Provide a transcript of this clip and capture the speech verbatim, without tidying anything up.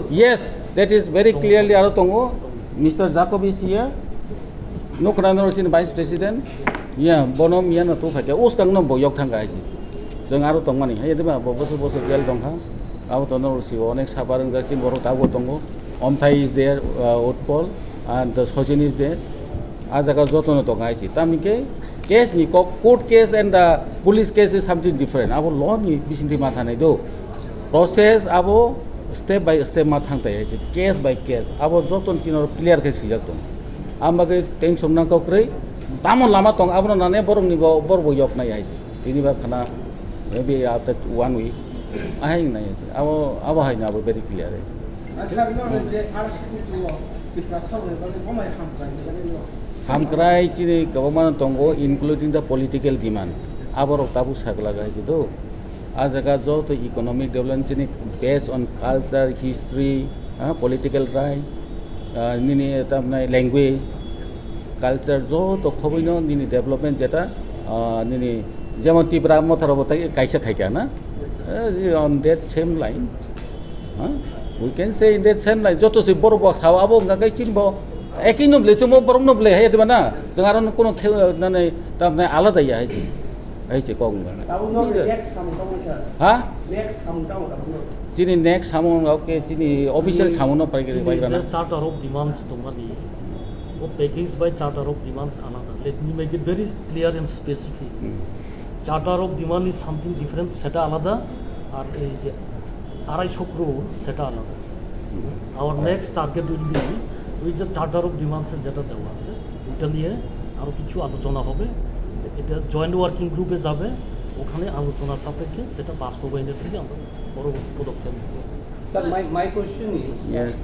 Yes, that is very clearly aro tongo. Mister Jacob is here. Nukhrana Norsi ni Vice President. Ya, bono miya no tu khaikha. Uskang no bo yok thangkha haisi. Jeng aro tongmani. Hai dima bo bosor bosor jail tongkha. Abo to Norsi onek sapa wngjak chini borok tabo tongo. Omthai is there, uh, Utpal and the Sachin is there. A jaga joto no tong hai si. Tamni ke case ni kok, court case and the police case is something different. Abo law ni bising di matha nai do. Process abo step by step ma thang tai hai si. Case by case. Abo joto ni chino clear khe sijak tong. Am bagwi tension nang kok rei. Tamo lama tong abo no nane borok ni bo, borok bo yok nai hai si. Tini ba khana maybe after one week. Ahai nai hai si. Abo, abo hai na abo very clear hai si. Acha, no, je first two to Tiprasa ni bagwi bo mai ham kai ni bagwi no. Hamkrai chini kwbangma tongo, including the political demands. Aborok tabuk sakla gai se do. A jaga joto economic development chini based on culture, history, ah, political right, ah, nini tamnai language, culture joto khobino nini development jeta, ah, nini jemon Tipra Motha rogo tai kaisa khaika na? Eh, on that same line. Huh? We can say in that same line, joto se borok bo sao abo wngkha khe chini bo ekino ble chwngbo borokno ble hai diba na? Chwng aro no kuno khe nani tamne alada ya hai se. Hai se kok wngkha na. Tabuk no next samung tamo sir. Ha? Next samung tamo tabuk no. Chini next samung wngkha khe chini official samung no pai Chini pai je na. Charter of Demands tongmani, o package by Charter of Demands alada. Let me make it very clear and specific. Hmm. Charter of Demand is something different, সেটা আলাদা, আর এই যে আড়াইশো ক্রোড় সেটা আলাদা। Our next target will be ওই যে charter of ডিমান্ডসে যেটা দেওয়া আছে, ওইটা নিয়ে আরও কিছু আলোচনা হবে। এটা জয়েন্ট ওয়ার্কিং গ্রুপে যাবে, ওখানে আলোচনা সাপেক্ষে সেটা বাস্তবায়নের থেকে আমরা পরবর্তী পদক্ষেপ নেব। Sir, my, my question is, Yes.